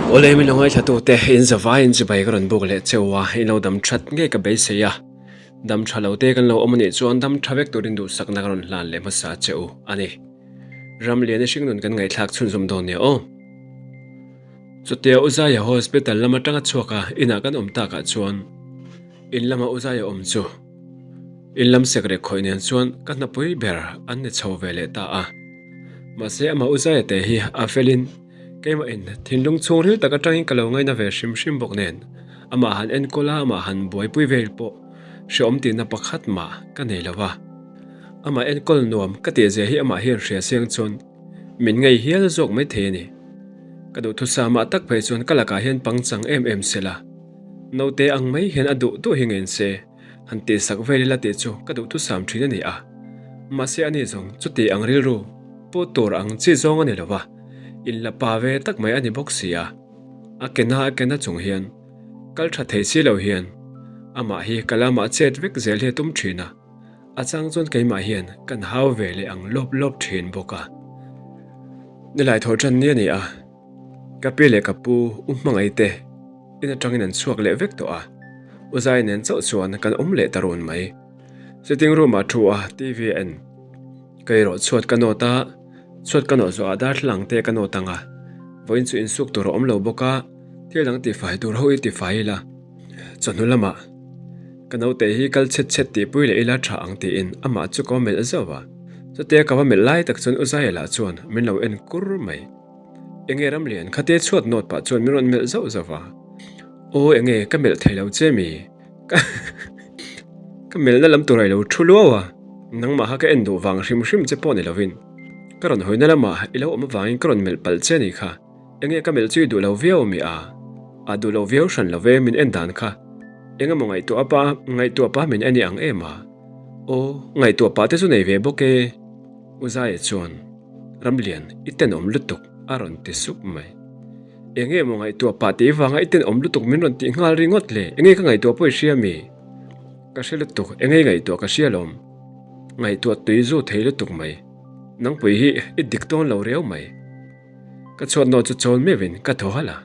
Awle min lo ngaithla tute in zavai in chibai ka rawn buk leh cheu a, in lo dam that ngei ka beisei a, dam tha lo te kan lo awm anih chuan dam tha vek turin duhsakna ka rawn hlan leh hmasa cheu a ni. Ramlian i hringnun kan ngaihthlak chhunzawm dawn nia aw. Chutia Uzaia hospital lam atanga chhuak a inah kan awm takah chuan in lama Uzaia awm chu in lam sekrek khawih nen chuan ka hnapui ber an ni chho ve leh ta a. Mahse amah Uzaia te hi a felin keimah in thinlung chhungril tak atangin ka lo ngaina ve hrim hrim bawk nen amah han enkawl a amah han buaipui vel pawh hreawm tihna pakhat mah ka nei lo va. Amah enkawl nuam ka tih zia hi amah hian hria siang chuan min ngei hial zawk mai thei a ni. Ka duhthusah mah tak phei chuan ka lakah hian pangchang em em se la, naute ang mai hian a duh duh hi ngen se, han tihsak vel ila tih chu ka duhthusam thin a ni a. Mahse ani zawng chuti ang rilru pawh tur ang chi zawng a ni lo va, inla pa ve tak mai a ni bawk si a. A kena a kena chung hian kal tha thei si lo hian amah hi ka lamah chet vek zel hi a tum thin a. A chang chuan keimah hian kan hau ve leh ang lawp lawp thin bawk a. Nilai thaw tan ni a ni a, ka pi leh ka pu u hmangaih te in atangin an chhuak leh vek tawh a, U Zai nen chauh chuan kan awm leh ta run mai. Sitting room ah thu a TV a en. Ka erawh chhuat ka nawt a, chhuat ka nawh zawhah darthlalang te ka nawt ang a, vawiin chu insuk tur a awm lo bawk a, thil dang tifai tur ho i tifai ila. Chawhnu lamah ka naute hi kal chhet chhet tih pui leh ila tha ang tiin amah chu ka va melh zauh a, chutia ka va melh lai tak chuan U Zaia lah chuan min lo en kur mai. Enge Ramlian khatia chhuat nawt pah chuan min rawn melh zauh zauh a, Aw enge ka melh thei lo che mi? Ka ka melhna lam tur a i lo thu luau a, nangmah kha ka en duh vang hrim hrim che pawh ni lovin ka rawn hawina lamah i lo awm avangin ka rawn melh palh che a nih kha. Enge ka melh chu i duh lo viau ami a? A duh lo viau hran lo ve min en dan kha. Eng emaw ngaihtuah pa ngaihtuah pa min en i ang em a? Aw, ngaihtuah pa te chu nei ve bawk e. U Zaia chuan, Ramlian, i tenawm lutuk a rawn ti sup mai. Enge emaw ngaihtuah pa tih vanga i tenawm lutuk min rawn tih nghal ringawt le? Enge ka ngaihtuah pawh i hria mi? Ka hre lutuk, enge i ngaihtuah ka hria lawm. Ngaihtuah tui zu thei lutuk mai. Nangpui hi i dik dawn lo riau mai. Ka chhuat nawh chu chawl meuhin ka thaw halh a.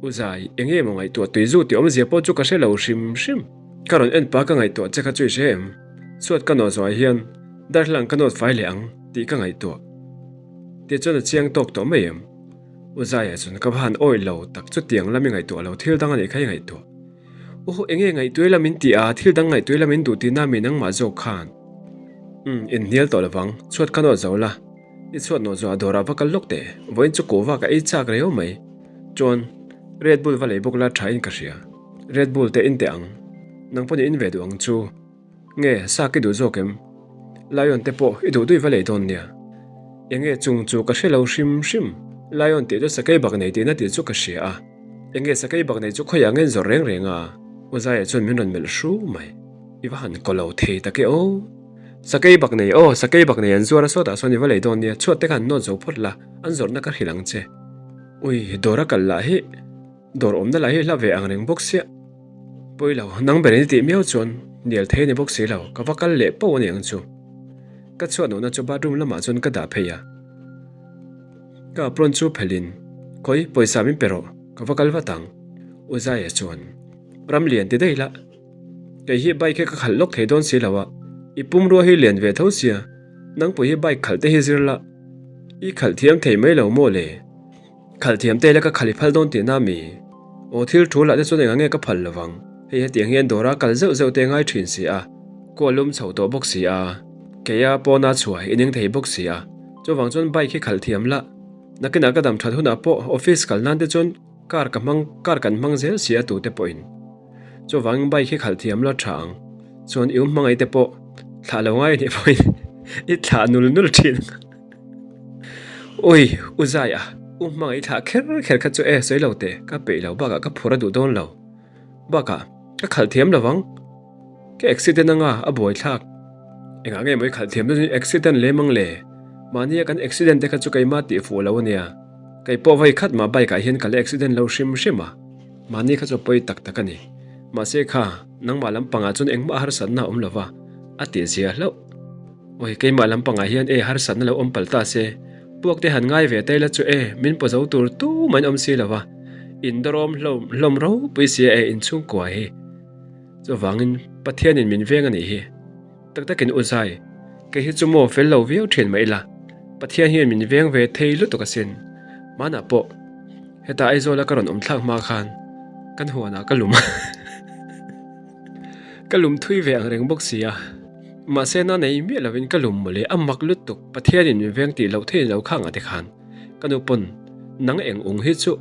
U Zai, eng nge maw ngaihtuah tui zu tih awmzia pawh chu ka hre lo hrim hrim. Ka rawn en pah ka ngaihtuah che kha chu i hre em? Chhuat ka nawh zawhah hian darthlalang ka nawt fai leh ang tih ka ngaihtuah. Tih chuan a chiang tawk tawh mai em? U Zaia chuan ka va han awih lo tak chutiang lam i ngaihtuah lo thil dang a nih kha i ngaihtuah. Aw eng nge ngaihtuah ila min ti a, thil dang ngaihtuah ila min duh tihna mi nangmah zawk khan. Umm, inhnial tawh lovang, chhuat ka nawt zo la. I chhuat nawh zawh ah dawrah va kal lawk teh, vawiin chu kuhva ka ei chak reu mai. Chuan, Red Bull va lei bawk la tha in ka hria. Red Bull te in teh ang. Nang pawh ni in ve duh ang chu. Nge, sak i duh zawk em? Lion te pawh i duh duih va lei dawn nia. Enge chung chu ka hre lo hrim hrim. Lion tih chu sakei bak nei tihna tih chu ka hria a. Enge sakei bak nei chu khawiah ngen zawrh reng reng a? Uzaia chuan min rawn melh hru mai. I va han kaw lo thei tak e aw. Sakei bak nei aw, sakei bak nei an zuar a sawtah sawn i va lei dawn nia, chhuat te kha an nawt zo phawt la, an zawrhna ka hrilh ang che. Ui, dawr a kal lah hi, dawr awmna lah hi hla ve ang reng bawk sia. Pawi lo, nang ber in i tih miau chuan hnial thei a ni bawk si lo, ka va kal leh poh a ni ang chu. Ka chhuat nawhna chu bathroom lamah chuan ka dah phei a. Ka apron chu phelhin, Khawi, pawisa min pe rawh, ka va kal vat ang. U Zaia chuan, Ramlian ti daih la. Kei hi bike hi ka khalh lawk thei dawn si lo a, i pumrua hi lian ve tho sia, nangpui hi bike khalh te hi zir la, i khalh thiam thei mai lo maw le? Khalh thiam te ila ka khalh i phal dawn tihna mi? Aw thil thu lah te chuan engah nge ka phal lovang, hei hetiang hian dawra kal zeuh zeuh te ngai thin si a, kaw lum chho tawh bawk si a, keia pawna chhuah i ning thei bawk si a, chuvang chuan bike hi khalh thiam la, nakinah ka dam that hunah pawh office kal nan te chuan car ka hmang car kan hmang zel si a tute pawhin. Chuvangin bike hi khalh thiam la tha ang. Chuan i um hmangaih te pawh thlah lo ngai anih pawhin i thlah nul nul thin ang. Ui, u Zai a, u hmangaih i thlah kher kher kha chu e sawi lo teh, ka peih lo bakah ka phur a duh dawn lo. Bakah ka khalh thiam lo vang. Ka accident anga a buai thlak. Engah nge maw i khalh thiam dawn accident lem ang le? Mahnia kan accident te kha chu keimah tih fuh lo ania. Kei pawh vawi khat mah bike ah hian ka la accident lo hrim hrim a. Mahni kha chu pawi tak tak a ni. Mahse kha, nangmah lampangah chuan engmah harsatna a awm lo va, a tih zia hlauh. Awi, keimah lampangah hian e harsatna lo awm palh ta se, Puak te han ngai ve ta ila chu e, min paw zo tur tumah in awm si lo va, in dawrawm hlawm hlawm ropui sia e inchhungkua hi. Chuvangin Pathianin min veng a nih hi. Tak takin u zai, kei hi chu maw fel lo viau thin mah ila, Pathian hian min veng ve thei lutuk asin. Hmanah pawh heta Aizawla ka rawn awm thlak hma khan kan huanah ka lum a, ka lum thui ve ang reng bawk si a. Mahse na nei miah lovin ka lum mawle a mak lutuk, Pathianin min veng tih loh theihin lo khang ah te khan ka nu pawn nang eng ung hi chu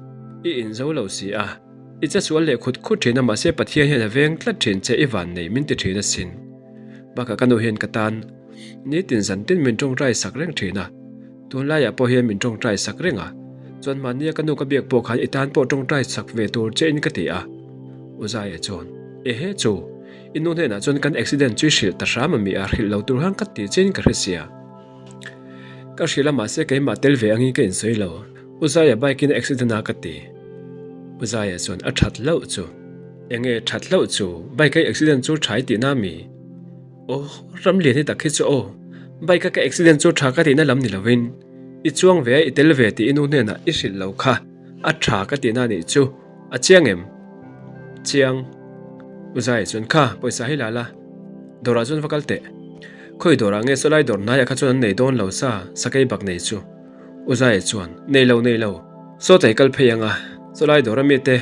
i inzo lo si a. I che sual leh khut khut thin a mahse Pathian hian a veng tlat thin che i van nei min ti thin asin. Bakah ka nu hian ka tan nitin zan tin min tawngtai sak reng thin a, tunlaiah pawh hian min tawngtai sak reng a, chuan mahnia ka nu ka biak pawh khan i tan pawh tawngtai sak ve tur che in ka ti a. U Zaia chuan, Ehe chu, i nu hnenah chuan kan accident chu i hrilh ta hram ami a, hrilh lo tur khan ka ti che in ka hre sia. Ka hrilh a mahse keimah tel ve angin ka insawi lo. U Zaia bike in a accident a ka ti. U Zaia chuan a that hlauh chu. Enge that hlauh chu? Bike a i accident chu tha i tihna mi? Aw, ram lian hi tak hi chu aw. Bike a ka accident chu tha ka tihna lam ni lovin i chuang ve a i tel ve tih i nu hnenah i hrilh lo kha a tha ka tihna nih chu. A chiang em? Chiang. U Zaia chuan kha pawisa hi la la. Dawrah chuan va kal teh. Khawi dawrah nge sawlai dawr hnaiah kha chuan an nei dawn lo sa, sakei bak nei chu. U Zaia chuan, Nei lo, nei lo. Sawta i kal phei ang a, chawlai dawr a mite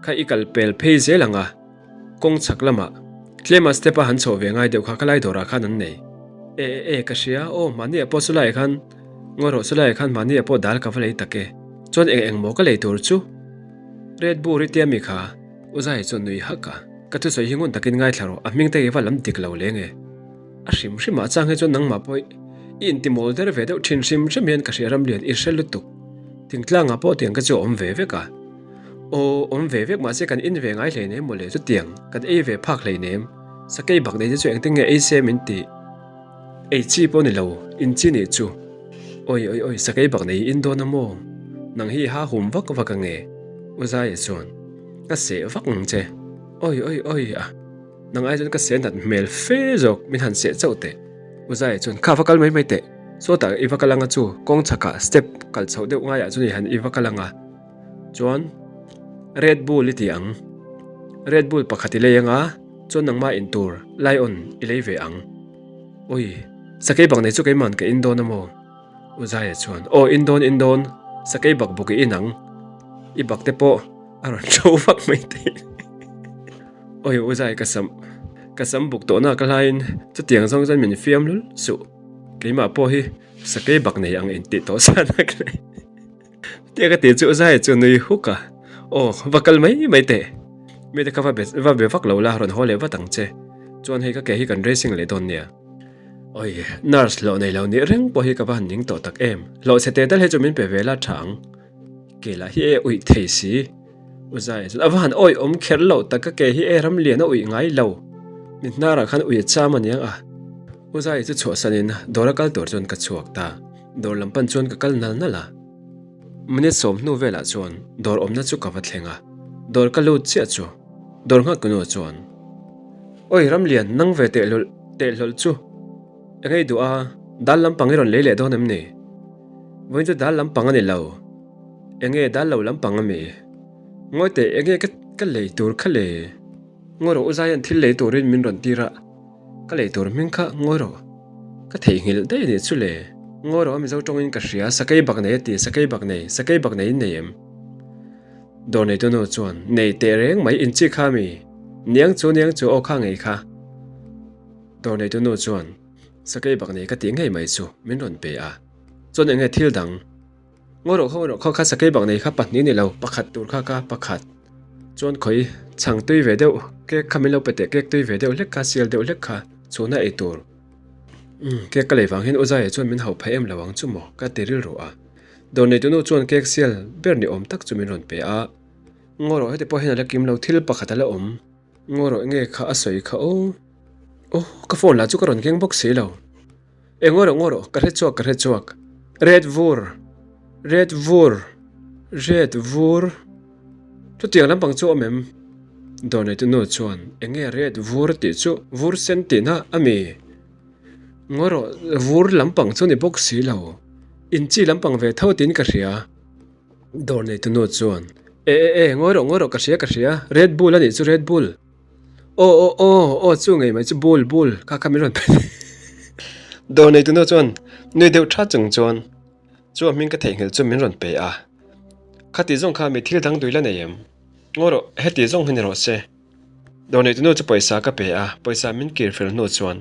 kha i kal pel phei zel ang a, kawng chhak lamah tlema step a han chhoh ve ngai deuh kha khalai dawrah khan an nei. E, e, e, ka hria, aw, mahniah pawh chulaiah khan, ngawi rawh, chulaiah khan mahniah pawh dal ka va lei tak e. Chuan eng eng maw ka lei tur chu? Red Bull i tia mi kha? U Zaia chuan nui hak a, Ka thusawi hi ngun takin ngaithla rawh, a hming te i va lam dik lo leng e. A hrim hrim ah chang hi chuan nangmah pawh i intimawl der ve deuh thin hrim hrim hian ka hria ramlian i hre lutuk. Thingtlang ah pawh tiang ka chu a awm ve vek a. Aw, awm ve vek mahse kan in ve ngai hleinem mawle chutiang kan ei ve phak hleinem. Sakei bak nei te chu engtin nge ei se min tih? Ei chi pawh ni lo, in chi nih chu. Oi oi oi, sakei bak nei in dawn a maw? Nang hi ha hum vak vak ange? U Zaia chuan, Ka seh vak ang che. Oi oi oi a. Nang ai chuan ka seh nat hmel fe zawk, min han seh chauh teh. U Zaia chuan, Kha va kal mai mai teh. Sawtah i va kal anga chu, kawng chhakah step kal chhoh deuh ngaiah chuan i han i va kal anga. Chuan Red Bull i ti ang. Red Bull pakhat i lei anga, chuan nangmah in tur Lion i lei ve ang. Ui, sakei bak nei chu keiman ka in dawn a maw? U Zaia chuan, Aw, in dawn, in dawn, sakei bak bawk i in ang. I bak te pawh a rawn tho vak mai thei. Awi u Zai ka sam ka sam buk tawh nak hlaiin chutiang zawng chuan min fiam lul suh. Keimah pawh hi sakei bak nei ang intih tawh san a ka nei. Tia ka tih chu u Zai chu nui huk a, Aw va kal mai mai teh. Mite kha va be va be vak lo la rawn haw leh vat ang che. Chuan hei ka ke hi kan racing leh dawn nia. Awi nurse hlawh nei lo nih reng pawh hi ka va han ning tawh tak em. Hlawh chhe teh tal hi chu min pe ve la tha ang. Ke lah hi e uih thei si. U Zaia chuan a va han awih awm kher loh tak ka ke hi e ram lian a uih ngai lo. Mi hnarah khan ui a cham aniang a. U Zaia chu chhuahsanin dawr a kal tur chuan ka chhuak ta. Dawr lam pan chuan ka kal nal nal a. Minute 10 hnu velah chuan dawr awmna chu ka va thleng a. Dawr ka lut chiah chu dawr nghak ka nu chuan, Awi Ramlian nang ve tehlul tehlawlh chu engei duh a, dal lampang i rawn lei leh dawn em ni? Vawiin chu dal lampang a ni lo. Enge dal lo lampang ami? Ngawi teh enge ka ka lei tur kha le? Ngawi rawh u Zaian thil lei turin min rawn tir a, ka lei tur hming kha ngawi rawh. Ka theihnghilh daih anih chu le. Ngawi rawh a Mizo tawngin ka hria, sakei bak nei a ti, sakei bak nei, sakei bak nei in nei em? Dawr neitu nu chuan, Nei teh reng mai in chi kha mi? Niang chu niang chu aw kha ngei kha. Dawr neitu nu chuan, Sakei bak nei ka tih ngei mai chu min rawn pe a, chuan enge thil dang? Ngaw rawh khaw rawh khaw kha sakei bak nei kha pahnih ni lo pakhat tur kha ka pakhat chuan khawi chhang tui ve deuh cake kha min lo pe teh cake tui ve deuh hlek kha sial deuh hlek kha chhuna ei tur umm cake ka lei vang hian u Zaia chuan min hauh phei em lo ang chu maw ka ti rilru a dawr nei tunu chuan cake sial ber ni awm tak chu min rawn pe a ngaw rawh heti pawh hian a la kim lo thil pakhat a la awm ngaw rawh nge kha a sawi kha aw aw ka phone lah chu ka rawn keng bawk si lo. E ngaw rawh ngaw rawh ka hre chhuak ka hre chhuak Red vur Red vur Red vur Chutiang lampang chu awm em? Dawr neitu nu chuan eng nge red vur tih chu vur sen tihna a mi? Ngaw rawh vur lampang chu ni bawk si lo. In chi lampang ve tho tiin ka hria. Dawr neitu nu chuan, E e e, ngawi rawh ngawi rawh ka hria ka hria, Red Bull a nih chu Red Bull. Aw aw aw aw chu ngei mai chu Bull Bull kha kha min rawn pe. Dawr neitu nu chuan nui deuh tha chung chuan chu a hming ka theihnghilh chu min rawn pe a. Khati zawng kha mi thil dang dui la nei em? Ngawi rawh, heti zawng hi ni rawh se. Dawr neitu nu chu pawisa ka pe a, pawisa min kir fel hnu chuan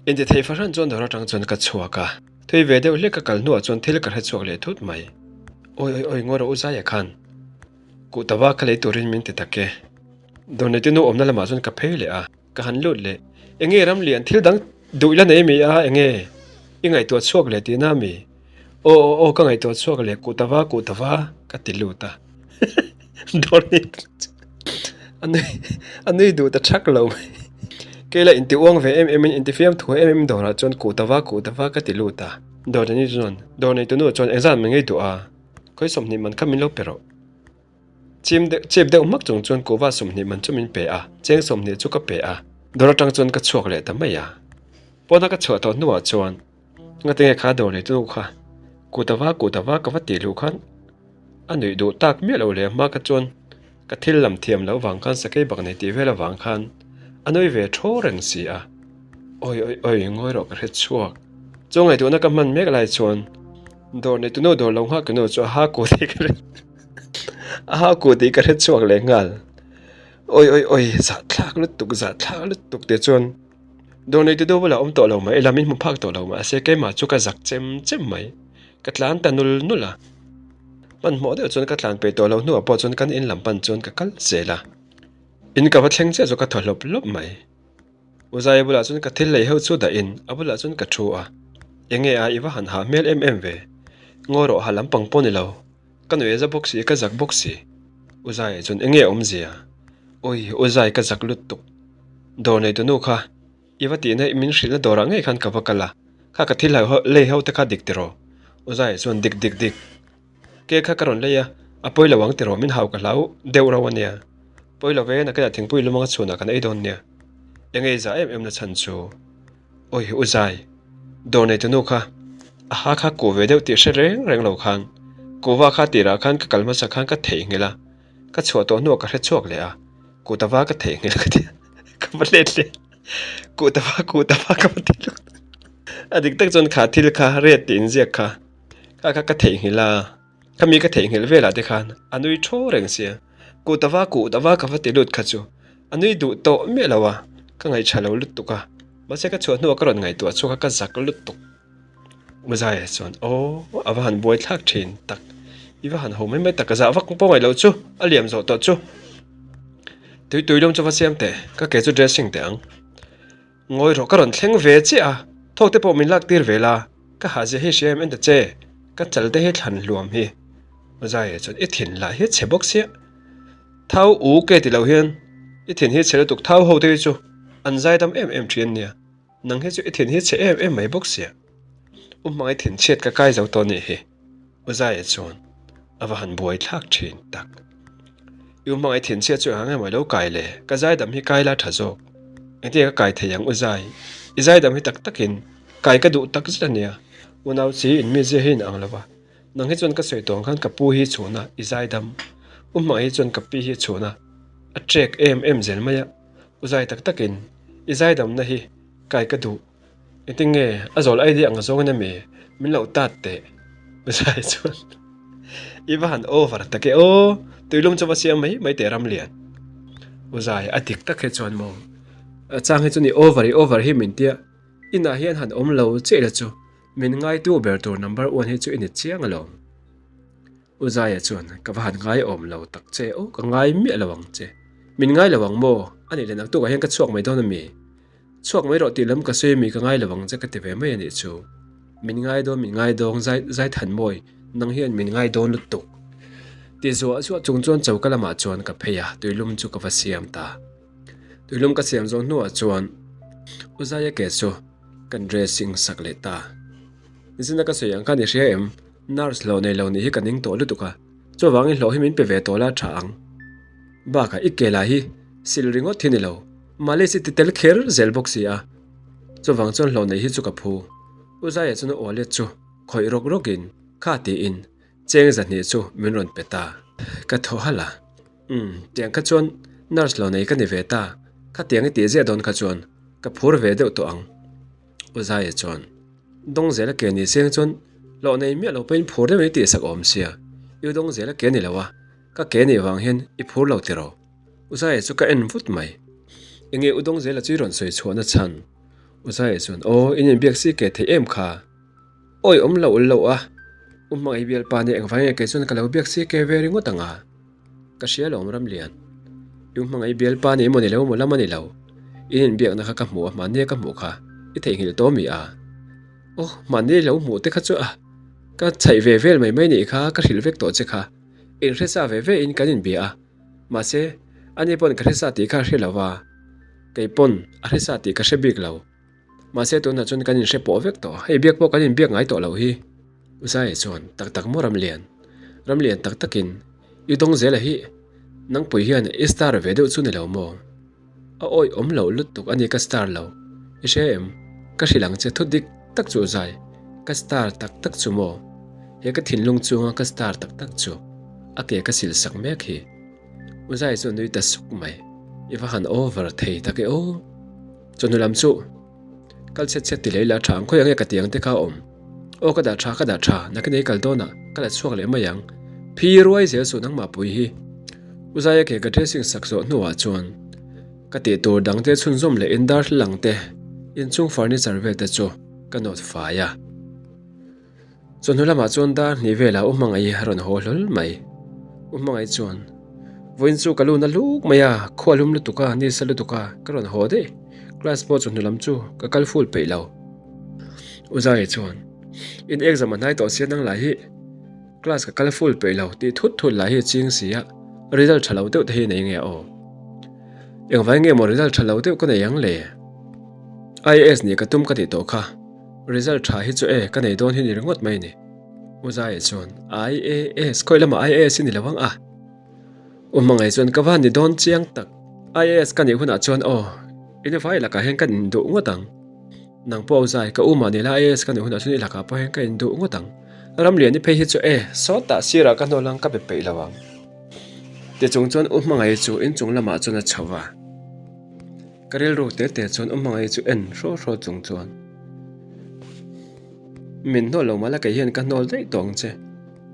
inti thei fahran chuan dawr atang chuan ka chhuak a, thui ve deuh hlek ka kal hnuah chuan thil ka hre chhuak leh thut mai. Awi awi awi ngawi rawh u Zaia khan kuhtava ka lei turin min ti tak e. Dawr neitu nu awmna lamah chuan ka phei leh a, ka han lut leh. Enge ramlian thil dang duh ila nei mi a enge i ngaihtuah chhuak leh tihna mi? Aw aw aw ka ngaihtuah chhuak leh kuhtava kuhtava ka ti lut a. Dawr ni a nui a nui duh ta thak lo mai. Keila inti uang ve em em in inti fiam thu em em dawrah chuan kuhtava kuhtava ka ti lut a. Dawr ni chuan dawr nei tunu chuan engzat min ngei duh a khawi 20 man kha min lo pe rawh. Chim deuh chip deuh hmak chung chuan kuhva 20 man chu min pe a cheng 20 chu ka pe a. Dawr atang chuan ka chhuak leh ta mai a. Pawna ka chhuah tawh hnuah chuan Ngatinge kha dawr nei tunu kha kuhtava kuhtava ka va tih luh khan a nuih duh tak miah lo leh hma kha chuan ka thil lam thiam loh vang khan sakei bak nei tih vel avang khan a nui ve thaw reng si a. Awi awi awi ngawi rawh ka hre chhuak. Chu ngaihtuahna ka hman mek lai chuan dawr nei tunu dawr lo nghak tunu chu a ha ku tih ka hre a ha ku tih ka hre chhuak leh nghal. Awi awi awi zahthlak lutuk zahthlak lutuk tih chuan. Dawr nei te deuh bulah awm tawh lo mah ila min hmu phak tawh lo mah se keimah chu ka zak chem chem mai. Ka tlan ta nul nul a. Hmanhmawh deuh chuan ka tlan peih tawh loh hnuah pawh chuan kan in lam pan chuan ka kal zel a. In ka va thleng chiah chu ka thaw hlawp hlawp mai. U Zaia bulah chuan ka thil lei ho chu dah in a bulah chuan ka thu a. Enge a i va han hah hmel em em ve. Ngawi rawh ha lampang pawh ni lo. Ka nuih a za bawk si ka zak bawk si. U Zaia chuan enge awmzia? Awi U Zai ka zak lutuk. Dawr nei tunu kha i va tihna min hrilhna dawrah ngei khan ka va kal a, kha ka thil lei ho te kha dik tiraw? U Zaia chuan dik dik dik. Ke kha ka rawn lei a, a pawi lo ang tiraw min hau ka hlau deuh rauh a nia. Pawi lo ve, nakinah thingpui lumanga chhunah kan ei dawn nia. Eng ei za em em na chhan chu. Awi U Zai, dawr nei tunu kha a ha kha kuh ve deuh tih hre reng reng lo khan kuhva kha tirah khan ka kal hmasa khan ka theihnghilh a, Ka chhuah tawh hnuah ka hre chhuak leh a, kut ava ka theihnghilh ka ti a, ka va let leh kut ava kut ava ka va ti lut a dik tak chuan kha thil kha red tih inziak kha kha kha ka theihnghilh a, khami ka theihnghilh velah te khan a nui thaw reng sia, kut ava kut ava ka va ti lut kha chu a nui duh tawh miah lo a, ka ngaihṭha lo lutuk a, mahse ka chhuah hnuah ka rawn ngaihtuah chhuak a ka zak lutuk. Uzaia chuan, Aw, a va han buai thlak thin tak. I va han ho mai mai tak, ka zah vak pawh ngaih loh chu, a liam zawh tawh chu. Tui tui lawm chu va siam teh, ka ke chu dressing teh ang. Ngawi rawh, ka rawn thleng ve chiah a, thawk te pawh min lak tir ve la, ka hah zia hi hria em en ta che, ka chal te hi thlan hluam hi. Uzaia chuan, I thin lah hi chhe bawk sia, thau u ke ti lo hian i thin hi chhe lutuk, thau ho te hi chu an zaidam em em thin nia. Nang hi chu i thin hi chhe em em mai bawk sia. U hmangai thin chhiat ka kai zo tawh nih hi. U Zaia chuan a va han buai thlak thin tak. I u hmangai thin chhiat chu eng emaw lo kai le, ka zaidam hi kai la tha zawk. Engtin ka kai thei ang U Zai? I zaidam hi tak takin kai ka duh tak zet a nia. Unau chi in mizia hi in ang lo va. Nang hi chuan ka sawi tawng khan ka pu hi chhun a, i zaidam. U hmangai hi chuan ka pi hi chhun a, a trek em em zel mai a. U zai tak takin i zaidamna hi kai ka duh. Engtin nge a zawl idea ang zawngin a mi min lo tat teh. U zai chuan i va han over tak e aw, tuilum chu va siam mai mai teh Ramlian. U zai a dik tak hi chuan maw a chang hi chu ni over i over hi min tia inah hian han awm lo chiah ila chu min ngaitu ber tur number one hi chu i ni chiang alawm. U Zaia chuan, Ka va han ngai awm lo tak che aw, ka ngai miah lo ang che. Min ngai lo ang maw? A nih leh naktukah hian ka chhuak mai dawn a mi? Chhuak mai rawh tih lam ka sawi a mi ka ngai lo ang che ka ti ve mai a nih chu. Min ngai dawn, min ngai dawng, Zai Zaithan mawi, nang hian min ngai dawn lutuk. Ti zuah zuah chung chuan choka lamah chuan ka phei a, tuilum chu ka va siam ta. Tuilum ka siam zawh hnuah chuan U Zaia ke chu kan dressing sak leh ta. Zina ka sawi ang khan i hria em? Nurse hlawh nei lo nih hi ka ning tawh lutuk a, chuvangin hlawh hi min pe ve tawh la tha ang. Bakah i ke lah hi sil ringawt hi ni lo, malis i ti tel kher zel bawk si a. Chuvang chuan hlawh neih hi chu ka phu. U Zaia chuan a aw let chu. khawih rawk rawkin kha tiin cheng zahnih chu min rawn pe ta. Ka thaw halh a, Umm, tiang kha chuan nurse lo nei ka ni ve ta, khatiang i tih ziah dawn kha chuan ka phur ve deuh tawh ang. U Zaia chuan, Dawng zela ke ni seng chuan hlawh nei miah lo pawhin phur deuhin i tihsak awm sia, i u dawng zela ke ni lo a, ka ke nih vang hian i phur lo tiraw? U Zaia chu ka en vut mai. Enge u dawng zela chu i rawn sawi chhuahna chhan? U Zaia chuan, Aw, in inbiak si ke theih em kha? Awi awm lo ul lo a, u hmangaih bialpa nia engvang nge kei chuan ka lo biak si ke ve ringawt ang a? Ka hria lo Ramlian. I hmangaih bialpa ni emaw ni lo emaw lam a ni lo. In inbiakna kha ka hmu a, mahnia ka hmuh kha i theihnghilh tawh mi a? Aw, mahni lo hmuh te kha chu a, ka chhaih ve vel mai mai nih kha ka hrilh vek tawh che kha. Inhre sa ve ve in kan inbia a, mahse ani pawn ka hre sa tih kha a hre lo va, kei pawn a hre sa tih ka hre bik lo. Mahse tunah chuan kan inhre pawh vek tawh, hei biak pawh kan inbiak ngai tawh loh hi. Uzaia chuan, Tak tak maw Ramlian? Ramlian tak takin, I dawng zela hi, nangpui hian i star ve deuh chu ni lo maw? A awih awm loh lutuk a ni ka star lo, i hre em? Ka hrilh ang che thu dik tak chu Uzai, ka star tak tak chu maw? He ka thinlung chunga ka star tak tak chu a ke ka sil sak mek hi. Uzai chu a nui ta suk mai, I va han over thei tak e aw. Chawhnu lam chu kal chhet chhet ti leh ila tha ang khawi ang e ka ti ang te kha a awm. Aw ka dah tha ka dah tha nakin ei kal dawn ah ka la chhuak leh mai ang. Phi ruai zel suh nangmah pui hi. U Zaia ke ka dressing sak zawh hnuah chuan ka tih tur dang te chhunzawm leh in darthlalang te inchung furniture vel te chu ka nawt fai a. Chawhnu lamah chuan dar hnih velah U Hmangaih a rawn haw hlawl mai. U Hmangaih chuan, Vawiin chu ka lun a luk mai a, khua lum lutuk a, nisa lutuk a, ka rawn haw daih. Class pawh chawhnu lam chu ka kal full peih lo. U Zaia chuan, In exam a hnai tawh sia nang lai hi, class ka kal full peih lo tih thut thut lai hi a ching si a, result tha lo deuh te hi nei nge aw? Engvai nge maw result tha lo deuh ka nei ang le? IAS nih ka tum ka tih tawh kha. Result tha hi chu e, ka nei dawn hi ni ringawt mai ni. U Zaia chuan, IAS, khawi lamah IAS hi ni lo ang a? U Hmangaih chuan, Ka van ni dawn chiang tak. IAS ka nih hunah chuan aw, in vai lakah hian ka induh ngawt ang. Nang pawh U Zai, ka u mah ni la IAS ka nih hunah chuan i lakah pawh hian ka induh ngawt ang. Ramliani phei hi chu e, sawtah sirah ka hnawl ang ka be peih lo ang. Tichung chuan U Hmangaih chu inchung lamah chuan a chho va. Ka rilru te te chuan awm hmangaih chu en hraw hraw chung chuan min hnawl lo mah la kei hian ka hnawl daih tawh ang che.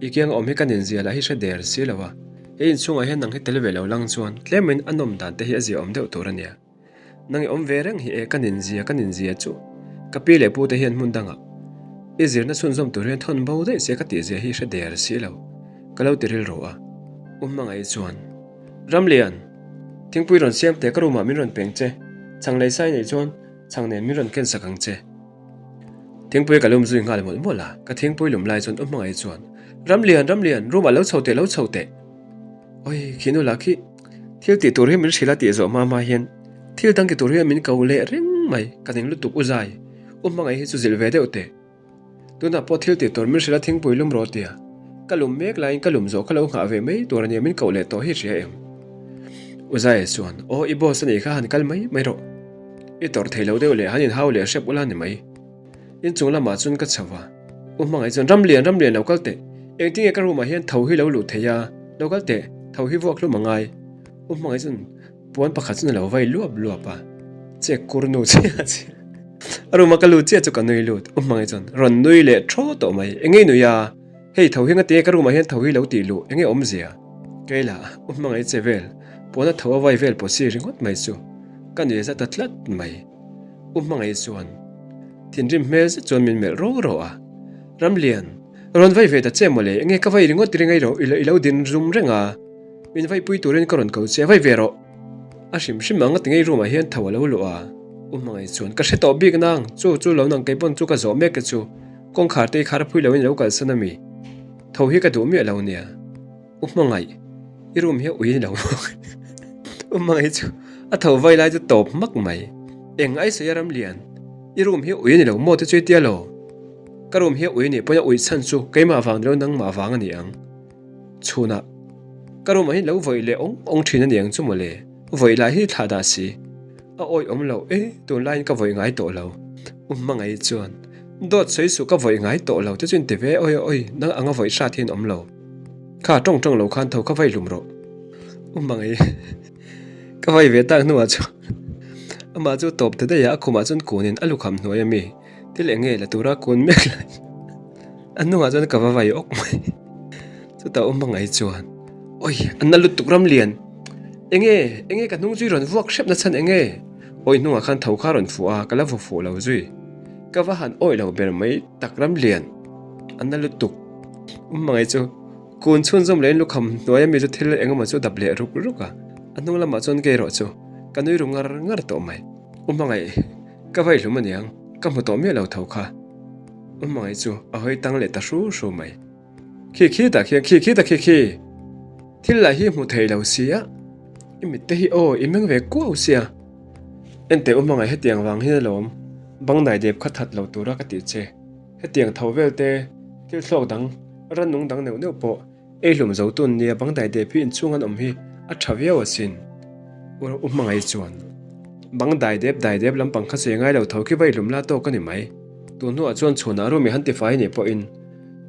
I kiang awm hi ka ninzia lah hi hre der si lo a, he inchhungah hian nang hi tel ve lo lang chuan tlemin a nawm dan te hi a zia awm deuh tur a nia. Nang i awm ve reng hi e ka ninzia ka ninzia chu ka pi leh pu te hian hmun dangah i zirna chhunzawm tur hian thawn bo daih se ka tihzia hi hre der si lo ka lo ti rilru a. Awm hmangaih chuan Ramlian! Thingpui rawn siam teh ka room ah min rawn peng che, chhang lei sai nei chuan chhang nen min rawn ken sak ang che. Thingpui ka lum zui nghal mawlh mawlh a, ka thingpui lum lai chuan u hmangaih chuan, Ramlian, Ramlian, room ah lo chho teh, lo chho teh. Oi, khi nu lah khi, thil tih tur hi min hrilh a tih zawh hma hma hian thil dang ti tur hian min ko leh reng mai, ka ning lutuk u zai, u hmangaih hi chu zilh ve deuh teh. Tunah pawh thil tih tur min hrilh a thingpui lum rawh tia ka lum mek laiin ka lum zawh kha lo nghah ve mai tur ania min koh leh tawh hi hria em? U Zaia chuan, Aw i boss a nih kha han kal mai mai rawh. I tawrh thei lo deuh leh han inhau leh hrep ula ni mai. Inchung lamah chuan ka chho a, U Hmangaih chuan, Ramlian, Ramlian lo kal teh. Engtinge ka room ah hian tho hi lo luh thei a, lo kal teh, tho hi vuak hlum a ngai. U Hmangaih chuan, Puan pakhat chuan a lo vai luap luap a, Che kur nu chiah chiah. A room a ka lut chiah chu ka nui lut, U Hmangaih chuan rawn nui leh thaw tawh mai, Enge i nui a? Hei tho hi ngati nge ka room ah hian tho hi lo tih luh, enge awmzia? Keila, U Hmangaih che vel, puan a tho a vai vel pawh si ringawt mai chu ka nui za ta tlat mai. U Hmangaih chuan thinrim hmel zet chuan min melh ro ro a, Ramlian, rawn vai ve ta che mawle, enge ka vai ringawt ring i lo din zum reng a? Min vaipui turin ka rawn ko che, vai ve rawh. A hrim hrim ang a ti ngei room ah hian tho a lo luh a. U hmangaih chuan, Ka hre tawh bik nang, chu chu lo nang kei pawn chu ka zawh mek e chu. Kawngkhar te i khar phui loin i lo kalsan a mi? Tho hi ka duh miah lo nia. U hmangaih, i room hi a ui lo bawk. U hmangaih chu a tho vai lai chu tawp hmak mai. Eng ai sawi a Ramlian, i room hi a ui a ni lo maw te chu i tia lo? Ka room hi a ui a nih pawn a uih chhan chu keimah vang ni lo nangmah vang a ni ang. Chhunah ka room ah hian lo vawih leh awng awng thin a ni ang chu mawle, vawih lai hi thlah dah si. A awih awm loh e, tunlaiin ka vawih ngai tawh lo. U Hmangaih chuan. Dawt sawi suh ka vawih ngai tawh lo te chu inti ve awi awi nang anga vawih hrat hian awm lo. Kha tawng tawng lo khan tho kha vai hlum rawh. U hmangaih ka vai ve tak hnuah chuan amah chu tawp ta daih a, a khumah chuan kunin a lukham hnuai a mi thil eng nge la tura kun mek lai a hnungah chuan ka va vai awk mai. Chutah u hmangaih chuan awi a na lutuk ram lian eng nge eng nge ka hnung zui rawn vuak hrep na chhan eng nge awi hnungah khan tho kha rawn fuh a ka la vaw fuh lo zui ka va han awi lo ber mai tak ram lian a na lutuk. U hmangaih chu kun chhunzawm leh in lukham hnuai ami chu thil eng emaw chu dap leh ruk ruk a, a hnung lamah chuan kei erawh chu ka nui ru ngar ngar tawh mai. U hmangaih, ka vai hlum aniang, ka hmu tawh miah lo tho kha. U hmangaih chu a hawi tang leh ta hru hru mai. Khi khi tak hian khi khi tak khi khi! Thil lah hi hmu thei lo sia, i mit te hi aw i meng ve kuau sia. Enteh U hmangaih hetiang vang hian alawm bang dai dep kha that lo tura ka tih che. Hetiang tho vel te, thil thlawk dang, rannung dang neuh neuh pawh ei hlum zo tun nia bang dai dep hi inchhung an awm hi a tha viau asin. U U hmangaih chuan bang dai dep dai dep lampang kha che ngai lo tho khi va ihlum la tawk a ni mai. Tun hnuah chuan chhunah room i han tifai nih pawhin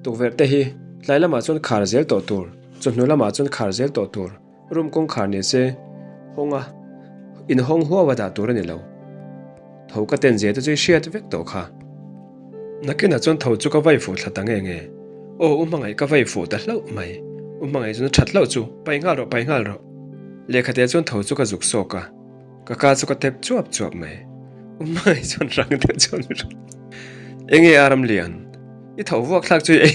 tukverh te hi tlai lamah chuan khar zel tawh tur, chawhnu lamah chuan khar zel tawh tur. Room kawngkhar ni se hawng a, inhawng huau a dah tur a ni lo. Tho ka ten zia te chu i hriat vek tawh kha. Nakinah chuan tho chu ka vai fuh thla ta nge nge. Aw u hmangaih ka vai fuh ta hlauh mai. U hmangaih chuan a that hlauh chu, pai nghal rawh pai nghal rawh. Lehkhatea chuan tho chu ka zuk sawk a, ka ka chu ka tep chuap chuap mai. U hmangaih chuan rang deuh chuan mi rawn Enge a Ramlian, i tho vuak thlak chu i ei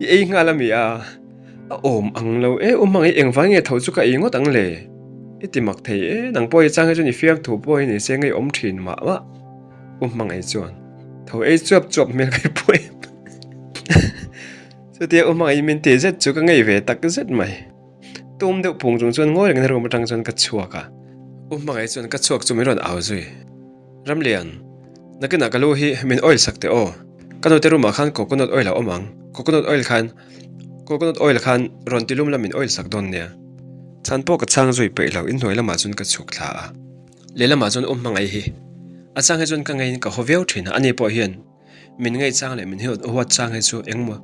i ei nghal a mi a? A awm ang lo e, u hmangaih engvang nge tho chu ka ei ngawt ang le? I ti mak thei e, nang pawh i chang hi chuan i fiam thu pawh hi ni se ngei awm thin mah mah. U hmangaih chuan tho ei chuap chuap hmel ka i pawh em. Chutia u hmangaih min ti zet chu ka ngei ve tak zet mai. Tum deuh phung chung chuan ngawi rengin room atang chuan ka chhuak a. U hmangaih chuan ka chhuak chu min rawn au zui. Ramlian, nakinah ka lu hi min oil sak teh aw. Ka nute room ah khan coconut oil a awm ang, coconut oil khan coconut oil khan rawn ti lum la min oil sak dawn nia. Chhan pawh ka chhang zui peih lo, inhnuai lamah chuan ka chhuk thla a. Lehlamah chuan um hmangaih hi a chang hi chuan ka ngeiin ka haw viau thin a, ani pawh hian min ngei chang leh min huat chang hi chu engmaw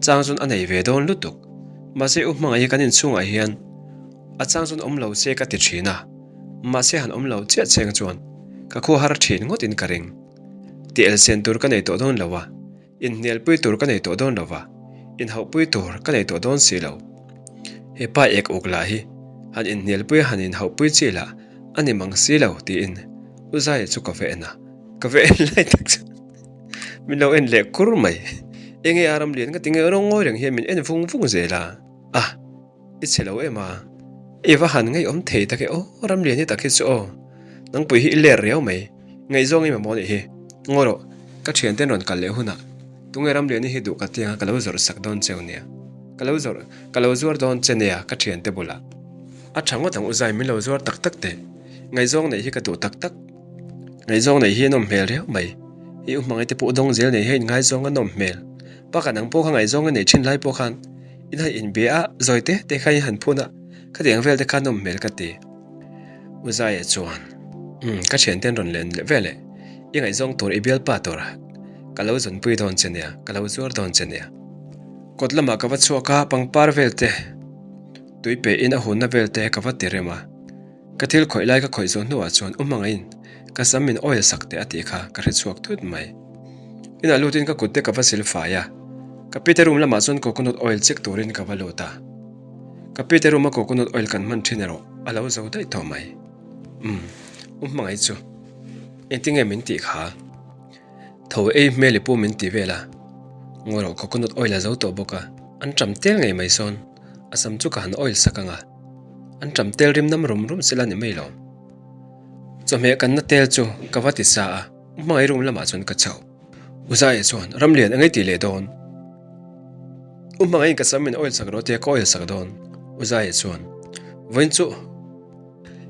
chang chuan a nei ve dawn lutuk. Mahse u hmangaih hi kan inchhungah hian a chang chuan awm lo se ka ti thin a, mahse han awm lo chiah cheng chuan ka khua har thin ngawtin ka ring. Ti elsen tur ka nei tawh dawn lo a. Inhnialpui tur ka nei tawh dawn lo va, inhauhpui tur ka nei tawh dawn si lo. He pa ek uk lah hi han inhnialpui a han inhauhpui chi lah a ni mang si lo tiin U Zaia chu ka va en a, ka va en lai tak chu min lo en leh kur mai. Enge a ram lian ka ti nge rawng ngawi reng hian min en vung vung zel a, a. I chhe lo em a? I va han ngaihawm thei tak e aw, Ramlian hi tak hi chu aw. Nangpui hi i ler riau mai, ngaihzawng i mamawh nih hi. Ngaw rawh, ka thianten rawn kal leh hunah tunge Ramliani hi duh ka tianga ka lo zawrh sak dawn cheu nia. Ka lo zawrh, ka lo zuar dawn che nia ka thiante bulah. A tha ngawt ang u Zai min lo zuar tak tak teh. Ngaihzawng neih hi ka duh tak tak. Ngaihzawng neih hi a nawm hmel riau mai. I u hmangaih te pawh dawng zel nei hian ngaizawng a nawm hmel. Bakah nang pawh kha ngaihzawng i neih thin lai pawh khan In han inbe a, zawi te te kha in han phun a, khatiang vel te kha nawm hmel ka ti. U Zaia chuan, Umm, ka thianten rawn len leh vel e, i ngaihzawng tur i bialpa tur ka lo zawnpui dawn che nia, ka lo zuar dawn che nia. Kawt lamah ka va chhuak a, pangpar vel te, tui pe in a hunna vel te ka va ti rem a. Ka thil khawih lai ka khawih zawh hnuah chuan u hmangaihin ka sam min oil sak teh a tih kha ka hre chhuak thut mai. Inah lutin ka kut te ka va sil fai a, ka pite room lamah chuan coconut oil check turin ka va lut a. Ka pite room a coconut oil kan hman thin erawh a lo zo daih tawh mai. Umm, u hmangaih chu engtinge min tih kha? Tho ei hmel i pu min ti vel a, ngawi rawh coconut oil a zo tawh bawk a, an ṭam tel ngei mai sawn a sam chu ka han oil sak ang a. An ṭam tel rim nam rum rum sela ni mai lo. Chawhmeh kanna tel chu ka va ti sa a, hmangaih room lamah chuan ka chho. U Zaia chuan Ramlian a ngei tih leh dawn. U hmangaihin ka sam min oil sak rawh tia ka oil sak dawn. U Zaia chuan Vawiin chu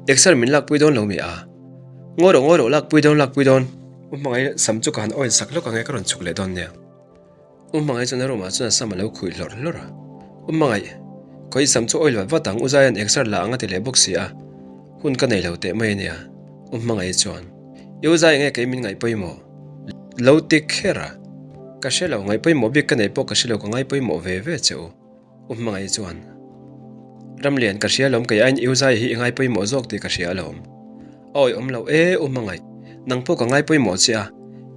exer min lakpui dawn lo mi a? Ngawi rawh ngawi rawh lakpui dawn lakpui dawn. U hmangaih sam chu ka han oil sak lawk ang e ka rawn chhuk leh dawn nia. U Hmangaih chuan a room ah chuan a sam a lo khuih hlawrh hlawrh a. U Hmangaih, khawi sam chu oil vat vat ang, U Zaia'n exer la ang a ti leh bawk si a, hun ka nei lo teh mai a nia. U Hmangaih chuan, I U Zai enge kei min ngaih pawimawh? Lo ti kher a, ka hre lo, ngaihpawimawh bik ka nei pawh ka hre lo, ka ngaipawimawh ve ve che u. U hmangaih chuan, Ramlian, ka hria alawm, kei aiin i u zai hi i ngaipawimawh zawk tih ka hria alawm. A awihawm lo e, U hmangaih, nang pawh ka ngaipawimawh che a,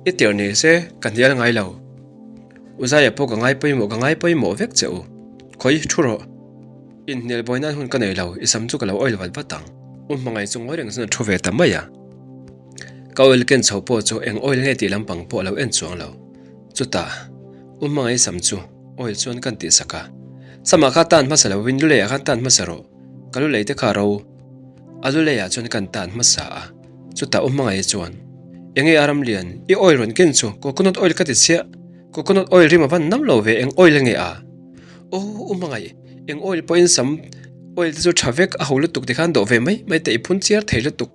i tirh ni se ka hnial ngai lo. U Zaia pawh ka ngaipawimawh, ka ngaipawimawh vek che u. Khawi, thu rawh. Inhnial buai nan hun ka nei lo, i sam chu ka lo oil vat vat ang. U hmangaih chu ngawi reng chuan a thu ve ta mai a. Ka oil ken chho pawh chu eng oil nge tih lampang pawh a lo en chuang lo. Chutah, U hmangaih sam chu oil chuan kan tihsak a. Samah kha tan hmasa lovin luleiah khan tan hmasa rawh, ka lulei te kha ro. A luleiah chuan kan tan hmasa a. Chutah U hmangaih chuan, Enge a ramlian, i oil rawn ken chu coconut oil ka ti chiah, coconut oil rim a van nam lo ve, eng oil nge a? Aw, U hmangaih, eng oil pawhin sam oil te chu tha vek a ho lutuk tikhan dawh ve mai mai teh i phun chiar thei lutuk.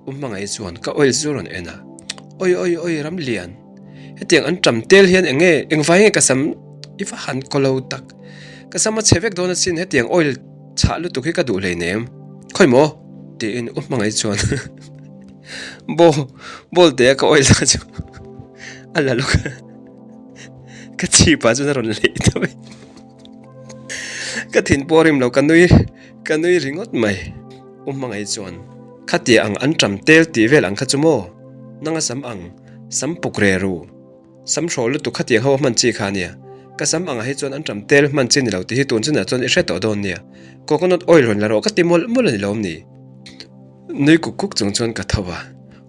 U hmangaih chuan ka oil chu rawn en a, Oi oi oi Ramlian, hetiang an ṭam tel hian eng nge, engvai nge ka sam i va han kaw lo tak, ka sam a chhe vek dawn asin hetiang oil chhah lutuk hi ka duh hleinem, khawi maw? tiin U hmangaih chuan baw bawl te a ka oil ta chu a la lawk a, ka chhip ah chuan a rawn leih ta mai, ka thin pawh a rim lo ka nui ka nui ringawt mai. U hmangaih chuan, Khatia ang an ṭam tel tih vel ang kha chu maw? Nanga sam ang, sam puk re ru. Sam hrawl lutuk khatiang ho a hman chi kha ania. Ka sam angah hi chuan an ṭam tel hman chi ni lo tih hi tun chinah chuan i hre tawh dawn nia. Coconut oil rawn la rawh ka ti mawlh mawlh a ni lawm ni? Nui kuk kuk chung chuan ka tho a.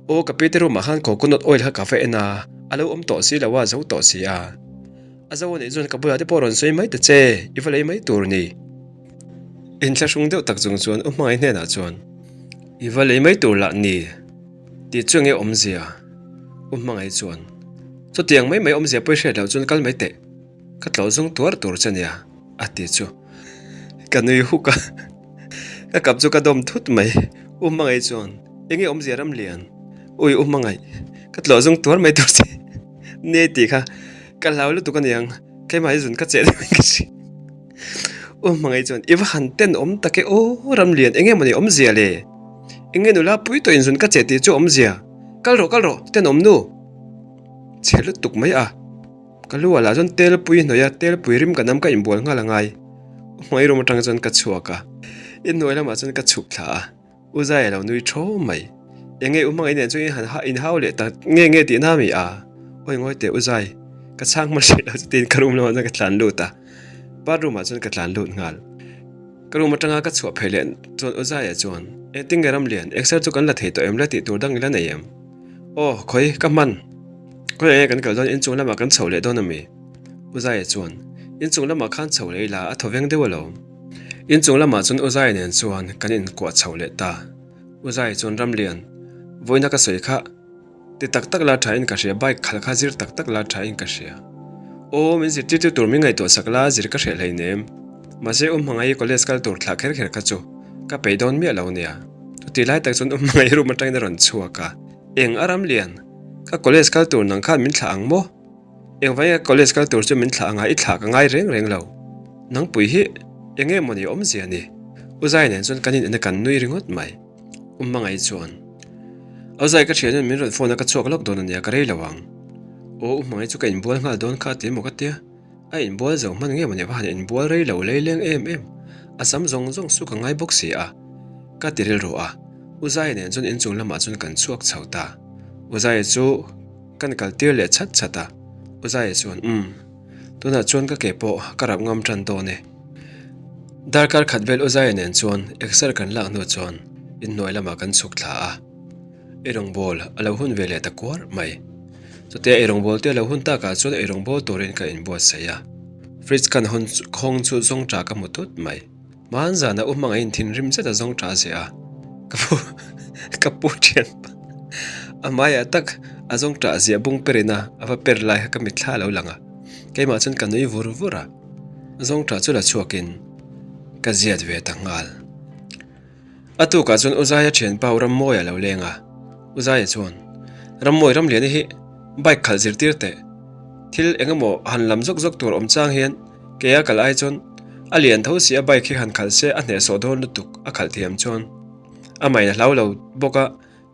Aw ka pi te room ah khan coconut oil kha ka va en a, a lo awm tawh si lo a, zo tawh si a. A zo a nih chuan ka bulah te pawh rawn sawi mai ta che, i va lei mai tur ni. Inthlahrung deuh tak chung chuan U Hmangaih hnenah chuan, I va lei mai tur lah ni tih chu enge awmzia? U Hmangaih chuan, Chutiang mai mai awmzia pawi hriat loh chuan kal mai teh, ka tlawh zawng tuar tur che nia, a ti chu. Ka nui huk a, ka kap chu ka dawm thut mai. U Hmangaih chuan, Enge awmzia Ramlian? Ui U Hmangaih, ka tlawh zawng tuar mai tur che nia i tih kha, ka hlau lutuk aniang, keimah hi zun ka cheh deuh in ka hria. U hmangaih chuan i va han ten awm tak e aw Ramlian eng nge mawni awmzia le? Eng nge nula pui tawh inzun ka che tih chu awmzia? Kal rawh kal rawh ten awm nu chhe lutuk mai a ka lu ah lah chuan tel pui hnawih a tel pui rim ka nam ka inbual nghal a ngai U hmangaih room atang chuan ka chhuak a inhnuai lamah chuan ka chhuk thla a. U Zai a lo nui thaw mai. Enge u hmangaih nen chuan in han in hau leh tak nge nge tih na mi a? Awi ngawi teh U Zai, ka chhang hma hreh lo chu tiin ka room lamah chuan ka tlan lut a. Bathroom ah chuan ka tlan lut nghal. Ka room atanga ka chhuah phei leh chuan U Zaia chuan, Engtin nge Ramlian, exer chu kan la thei tawh em la tih tur dang i la nei em? Aw, khawi, ka hman. Khawi enge kan kal dawn inchung lamah kan chho leh dawn a mi? U Zaia chuan, Inchung lamah khan chho leh ila a thawveng deuh alawm. Inchung lamah chuan U Zai nen chuan kan inkuah chho leh ta. U Zai chuan Ramlian, vawiina ka sawi kha ti tak tak la tha in ka hria, bike khalh kha zir tak tak la tha in ka hria. Aw, min zirtirtu tur min ngaihtuah sak la, zir ka hreh hleinem. Mahse U Hmangaih college kal tur thlah kher kher kha chu ka peih dawn miah lo nia. Chutih lai tak chuan U Hmangaih room atangin a rawn chhuak a, Eng a Ramlian, ka college kal tur nang khan min thlah ang maw? Engvai nge college kal tur chu min thlah anga i thlah ka ngai reng reng lo. Nangpui hi eng nge mawni awmzia ni? U Zai nen chuan kan in en a kan nui ringawt mai. U Hmangaih chuan, Au Zai ka thian hian min rawn phone a ka chhuak lawk dawn ania ka rei lo ang. Aw U Hmangaih chu ka inbual nghal dawn kha ti maw ka tia. A inbual zo hman nge mawni va han inbual rei lo lei leng em em. A sam zawng zawng chu ka ngai bawk si a. Ka ti rilru a. U Zai nen chuan inchung lamah chuan kan chhuak chho ta. U Zai chu. Kan kal tir leh chat chat a, U Zaia chuan, Umm, tunah chuan ka ke pawh ka rap ngam tan dawn e. Darkar khat vel U Zaia nen chuan exer kan lak hnu chuan inhnuai lamah kan chhuk thla a, eirawngbawl a lo hun ve leh ta kuar mai. Chutia eirawngbawl te a lo hun takah chuan eirawngbawl turin ka inbuatsaih a, fridge kan hawn khawng chu zawngṭah ka hmu tut mai. Hman zanah u hmangaih in thinrim zet a zawng ṭah ziah a, ka pu ka pu ṭhian pa a hmaiah tak a zawng ṭah ziah bung per in a a va per lai kha ka mitthla a lo lang a, keimah chuan ka nui vur vur a, zawng ṭah chu la chhuak in ka ziat ve ta nghal. A tukah chuan U Zaia ṭhianpa U Rammawi a lo leng a, U Zaia chuan, Rammawi Ramliana hi bike khalh zirtir teh, thil eng emaw han lam zawk zawk tur awm chang hian Kei a kal ai chuan a lian tho si a bike hi han khalh se a hnehsawh dawn lutuk a khalh thiam chuan a main a hlau lo bawk a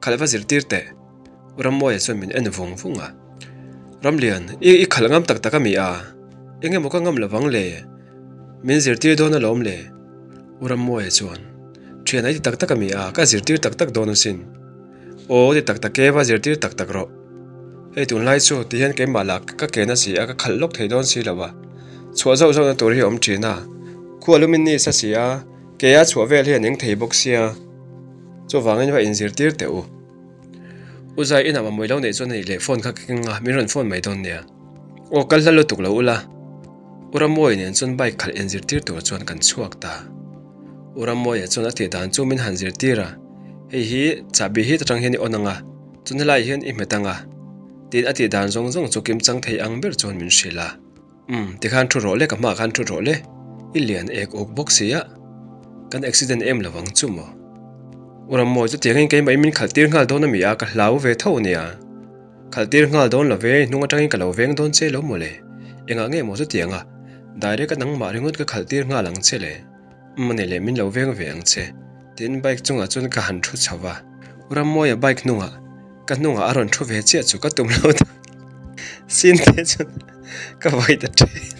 khalh va zirtir teh. U Rammuaia chuan min en vung vung a. Ramlian, i i khalh ngam tak tak a mi a? Eng emaw ka ngam lovang le? Min zirtir dawn alawm le? U Rammuaia chuan, Thian a i ti tak tak a mi a? Ka zirtir tak tak dawn asin. Aw ti tak tak e, va zirtir tak tak rawh. Hei tunlai chu ti hian keimah lah ka ke na si a, ka khalh lawk thei dawn si lo a. Chhuah zauh zauhna tur hi a awm thin a. Khua lumin ni sa si a, ke a chhuah vel hi a ning thei bawk sia. Chuvangin va inzirtir teh u. U Zai inah mamawih lo neih chuan a nih leh phone kha ka keng a, min rawn phone mai dawn nia. Aw kal hla lutuk lo ula. U Ramawia nen chuan bike khalh inzirtir tur chuan kan chhuak ta. U Ramawia chuan a tih dan chu min han zirtir a, hei hi chahbi hit atang hian i on ang a, chuan helaiah hian i hmet ang a, tiin a tih dan zawng zawng chu kimchang thei ang ber chuan min hrilh a. Umm, tikhan thu rawh le, ka hmaah khan thu rawh le, i lian ek uk bawk si a, kan accident em lo ang chu maw? U Ramawia chu tiangin keimah in min khalh tir nghal dawn a mi a, ka hlau ve tho a nia. Khalh tir nghal dawn lo ve, hnung atangin ka lo veng dawn che lo maw le? Engah nge maw chutiang a? Direct a nangmah ringawt ka khalh tir nghal ang che le? Umm ani le, min lo veng ve ang che. Tiin bike chungah chuan ka han thu chho va. U Rammawia bike hnungah, ka hnungah a rawn thu ve chiah chu ka tum lo ta. Sin te chuan ka vai ta ṭhen.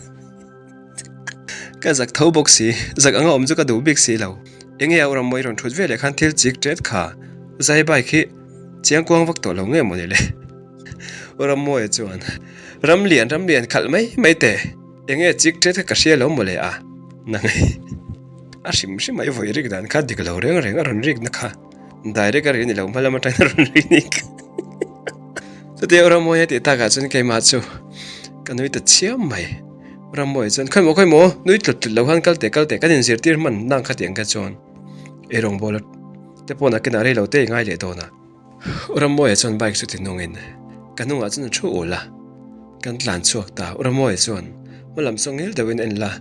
Ka zak tho bawk si, zak anga awm chu ka duh bik si lo. Enge a u Rammawi rawn thut veleh khan thil chik ṭet kha zai bike hi chiang kuang vak tawh lo nge mawni le? U Rammawia chuan, Ramlian, Ramlian khalh mai mai teh, enge chik ṭet kha ka hria lo mawle a? Nang hi a hrim hrim a i vawi rik dan kha dik lo reng reng a rawn rik na kha direct a ri ni lo hma lam atangin a rawn ri ni kha. Chutia U Rammawia tih takah chuan keimah chu ka nui ta chiam mai. Rammawi chuan khawi maw khawi maw nui tlut tlut lo khan kal teh kal teh kan inzirtir hman nang kha tiang kha chuan ei rawngbawl a te pawh nakinah rei lo te i ngai leh dawn a. U Rammawia chuan bike chu ti hnungin ka hnungah chuan a thu ul a, kan tlan chhuak ta. U Rammawia chuan hma lam saw ngil deuhin en la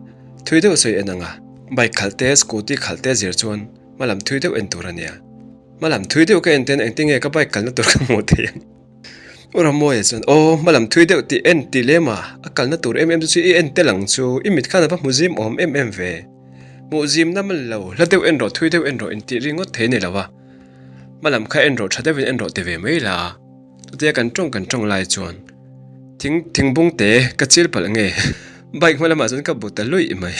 thui deuh sawi en ang a, bike khalh te scooty khalh te zir chuan hma lam thui deuh en tur a nia. Hma lam thui deuh ka en ten engtin nge ka bike kalna tur ka hmuh theih ang. U Ramawia chuan, Aw, hma lam thui deuh tih en tih lem a, a kalna tur em em chu chu i en tel ang chu, i mit khan a va hmu zim awm em em ve. Hmuh zim na man lo, hla deuh en rawh, thui deuh en rawh intih ri ngawt thei ni lo a. Hma lam kha en rawh, tha deuhin en rawh ti ve mai la. Chutia kan tawng kan tawng lai chuan thing thingbung te ka chil palh nge bike hma lamah chuan ka bu ta luih mai.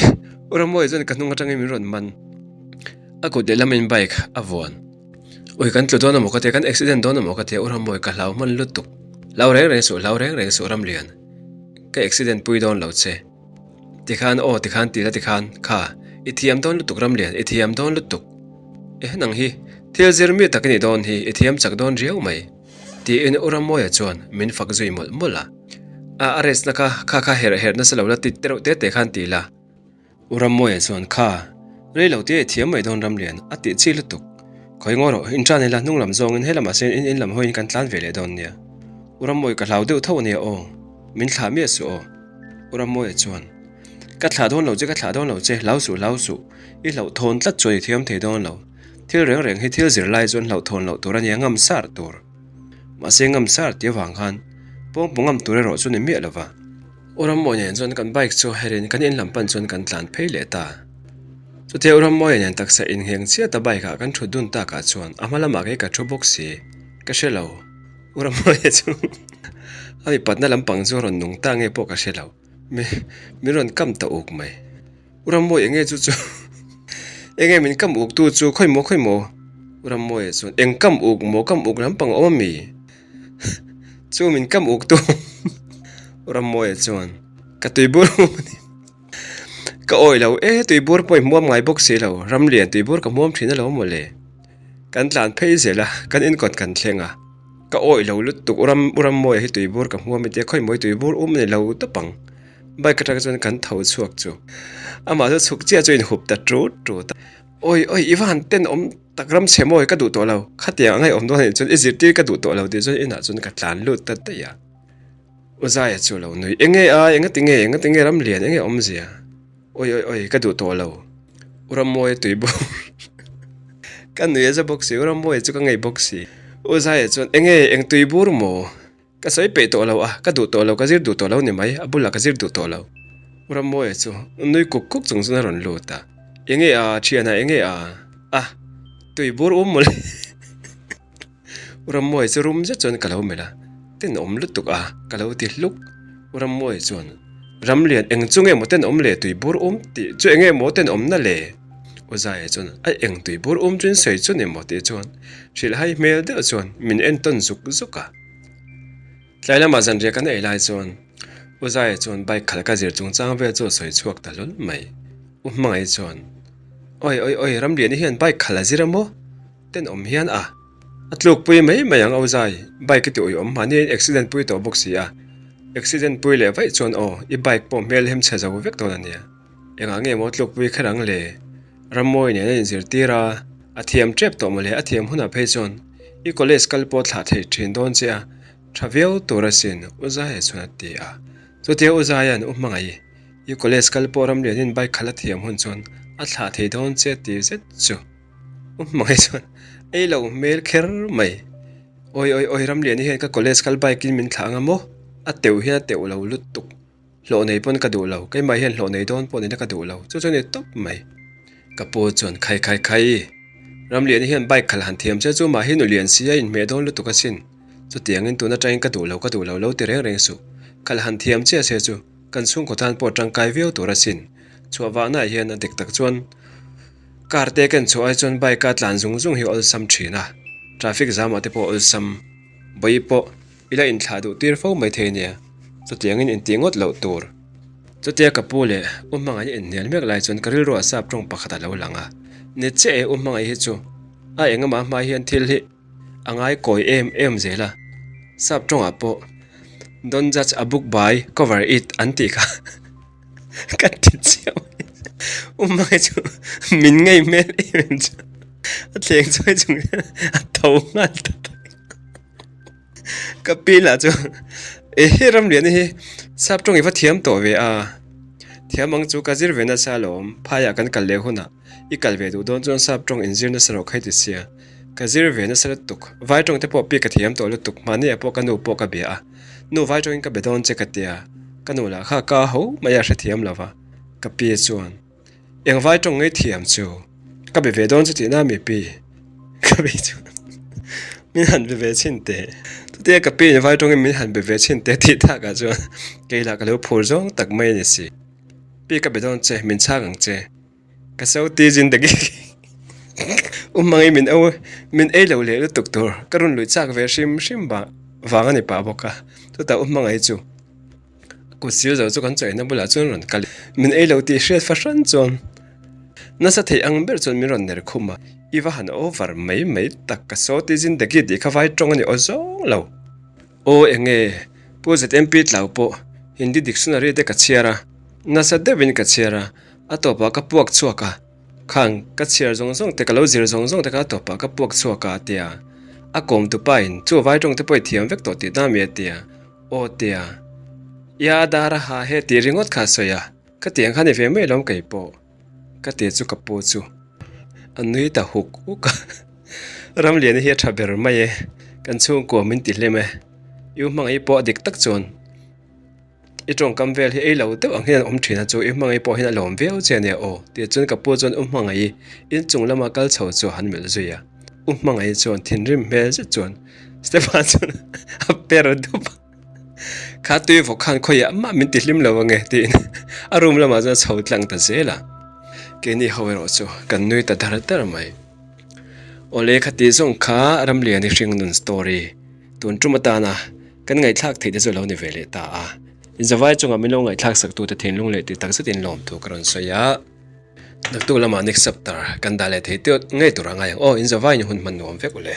U Ramawia chuan ka hnung atangin min rawn man. A kut lehlamin bike a vuan. Ui kan tlu dawn amaw ka tia, kan accident dawn amaw ka tia, u Rammawi ka hlau hman lutuk. Hlau reng reng suh, hlau reng reng suh Ramlian. Ka accident pui dawn lo che. Tikhan aw tikhan ti la tikhan, kha, i thiam dawn lutuk Ramlian, i thiam dawn lutuk. Eh nang hi, thil zir mi tak i nih dawn hi, i thiam chak dawn riau mai. Tiin u Rammawia chuan min fak zui mawlh mawlh a. A, a rest na kha, kha kha herh herh nasa lo la ti tereuh te te khan ti la. U Rammawia chuan, Kha, rei lo tia i thiam mai dawn Ramlian, a tih chi lutuk. Khawi ngaw rawh, in tan ila hnung lam zawngin he lamah sawn in in lam hawiin kan tlan ve leh dawn nia. U Rammawi ka hlau deuh tho ania aw, min thlah miah suh aw. U Rammawia chuan, Ka thlah dawn lo che, ka thlah dawn lo che, hlau suh, hlau suh, i hlauhthawn tlat chuan i thiam thei dawn lo. Thil reng reng hi thil zir lai chuan hlauhthawn loh tur ania ngam sar tur. Mahse ngam sar tih avang khan pawngpu ngam tur erawh chu ni miah lova. U Rammawi nen chuan kan bike chu herin kan in lam pan chuan kan tlan phei leh ta. Chutia U Rammawi nen taksa inngheng chiat a bike ah kan thut dun takah chuan a hma lamah kei ka thu bawk si, ka hre lo. U Rammawi chu a mipatna lampang chu a rawn nung ta nge pawh ka hre lo, min rawn kam ta uk mai. U Rammawi enge chu chu enge min kam uk tu chu khawi maw khawi maw? U Rammawia chuan eng kam uk maw kam uk lampang a awm ami? Chu min kam uk tu U Rammawia chuan ka tuibur hmuam a ni. Ka awih lo e tuibur pawh i hmuam ngai bawk si lo Ramlian tuibur ka hmuam thin alawm mawle. Kan tlan phei zel a kan inkawt kan thleng a ka awih lo lutuk U Ram U Rammawia hi tuibur ka hmuam i tia khawi maw i tuibur um a ni lo tawp ang. Bike atang chuan kan tho chhuak chu amah chu chhuk chiah chu inhup ta tut tut a. Awi awi i va han ten awm tak ram chhe mawi ka duh tawh lo khatiang a ngaihawm dawn anih chuan i zirtir ka duh tawh lo tih chuan inah chuan ka tlan lut ta daih a. U Zaia chu lo nui enge a engati nge engati nge ram lian enge awmzia awi awi awi ka duh tawh lo U Rammawi a tui bawk ka nui a za bawk si U Rammawi chu ka ngei bawk si U Zaia chuan enge eng tui bur maw Ka sawi peih tawh lo a, ka duh tawh lo, ka zir duh tawh lo ni mai, a bulah ka zir duh tawh lo. U Rammawia chu nui kuk kuk chung chuan a rawn lut a, Enge a, thiana enge a? A, tui bur um mawle. U Rammawia chu rum zet chuan ka lo melh a. Tenawm lutuk a, ka lo ti hluk. U Rammuai chuan, Ramlian, eng chu nge maw tenawm le tuibur um tih chu eng nge maw tenawmna le? U Zaia chuan, Ai eng tuibur um chu in sawi chu ni maw tih chuan hrilhhai hmel deuh chuan min entawn zuk zuk a. Tlai lamah zanriah kan ei lai chuan U Zaia chuan bike khalh ka zir chungchang vel chu a sawi chhuak ta hlawl mai. U Hmangaih chuan, Oi oi oi, Ramliani hian bike khalh a zir a maw? Tenawm hian a a tlukpui mai mai ang Ozai, bike i ti uiawm mahni a in accident pui tawh bawk si a, accident pui leh vaih chuan aw i bike pawh hmel hem chhe zo vek dawn a nia, engah nge maw tlukpui kher ang le? Rammawi nen a inzirtir a, a thiam tep tawh mawle a thiam hunah phei chuan i college kal pawh thlah thei thin dawn che a, tha viau tur asin Uzaia chuan a ti a, chutia Uzaia'n u hmangaih i college kal pawh Ramlianin bike khalh a thiam hun chuan a thlah thei dawn che ti zet chu. U hmangaih chuan ei lo hmel kher mai. Awi awi awi Ramliani hian ka college kal bike in min thlah anga maw? A teuh hian a teuh lo lutuk. Hlawh nei pawn ka duh lo, keimah hian hlawh nei dawn pawh nena ka duh lo, chu chu a ni tawp mai. Ka pu chuan khai khai khai. Ramliani hian bike khalh han thiam che chu mah hi nu lian si a inhmeh dawn lutuk asin. Chutiangin tun atangin ka duh lo ka duh lo lo ti reng reng suh. Khalh han thiam chiah se chu kan chhungkaw tan pawh tangkai viau tur asin. Chhuah vahnaah hian a dik tak chuan Car te ken chhuah ai chuan bike a tlan zung zung hi awlsam thin a, traffic jam ah te pawh awlsam. Bawi pawh i la inthlah duh tir fo mai thei nia, chutiangin intih ngawt loh tur. Chutia ka pu leh U Hmangaih inhnial mek lai chuan ka rilruah sap tawng pakhat a lo lang a, ni chiah e U Hmangaih hi chu a engemaw hma hian thil hi a ngai kawi em em zel a, sap tawngah pawh Don't judge a book by cover it an tih kha. Ka ti chiah mai. U Hmangaih chu min ngei hmel em em chu a thleng chuai chung hian a tho nghal ta tak. Ka pi lah chu ehe Ramliana hi sap tawng i va thiam tawh ve a, thiam ang chu ka zir ve nasa alawm, phaiah kan kal leh hunah i kal ve duh dawn chuan sap tawng inzir nasa rawh kha i ti sia, ka zir ve nasa lutuk, vai tawng te pawh pi ka thiam tawh lutuk, mahni ah pawh ka nu pawh ka bia a. Nu vai tawngin ka be dawn che ka tia, ka nu lah kha ka ho mai a hrethiam lo va, ka pi chuan eng vai tawng ngei thiam chu ka be ve dawn chu tihna mi pi? Ka pi chuan min han be ve chhin teh, chutia ka pi in vai tawngin min han be ve chhin teh tih takah chuan kei lah ka lo phur zawng tak mai a ni si, pi ka be dawn che min chhang ang che. Ka so ti zindagi u hmangaih min au min ei lo leh lutuk tur ka rawn luih chak ve hrim hrim vang vang a ni pah bawk a chutah u hmangaih chu kut sil zo chu kan chaw bulah chuan rawn kal min ei lo tih hriat fahran chuan nasa theih ang ber chuan min rawn ner khum a i va han over mai mai tak ka so ti zindagi tih kha vai tawng a ni aw zawng lo. Aw enge Pu ZMP tlau pawh Hindi dictionary te ka chhiar a nasa deuhin ka chhiar a. A tawpah ka puak chhuak a, khang ka chhiar zawng zawng te ka lo zir zawng zawng te kha a tawpah ka puak chhuak a a ti a. A kawm tu pa in chu vai tawng te pawh i thiam vek tawh tih na mi a ti a. Aw ti a. Ia dar a ha he tih ringawt kha a sawi a, ka tiang kha ni ve mai alawm kei pawh. Ka ti chu ka pu chu a nui ta huk huk a. Ramliana hi a tha ber mai e, kan chhungkua min ti hlem e. I u hmangaih pawh a dik tak chuan. I tawngkam vel hi ei lo deuh ang hian a awm thin a chu i hmangaih pawh hian a lawm viau che ania aw tih chuan ka pu chuan u hmangaih inchung lama kal chho chu a han melh zui a u hmangaih chuan thinrim hmel zet chuan Stephen chuan a per dup a kha tui vawk khan khawiah mah min ti hlim lo ange tiin a room lamah chuan a chho tlang ta zel a keini ho erawh chu kan nui ta dar dar mai awle khati zawng kha Ramliani hringnun story tun tum atana. Kan ngaihthlak theih te chu a lo ni ve leh ta a. Inzavai chungah min lo ngaihthlak sak tute thinlung leh tih tak zetin lawmthu ka rawn sawi a. Naktuk lamah next chapter kan dah leh thei teuh ngei tur a ngai ang aw. Inzavaiin hun hman nuam vek u le.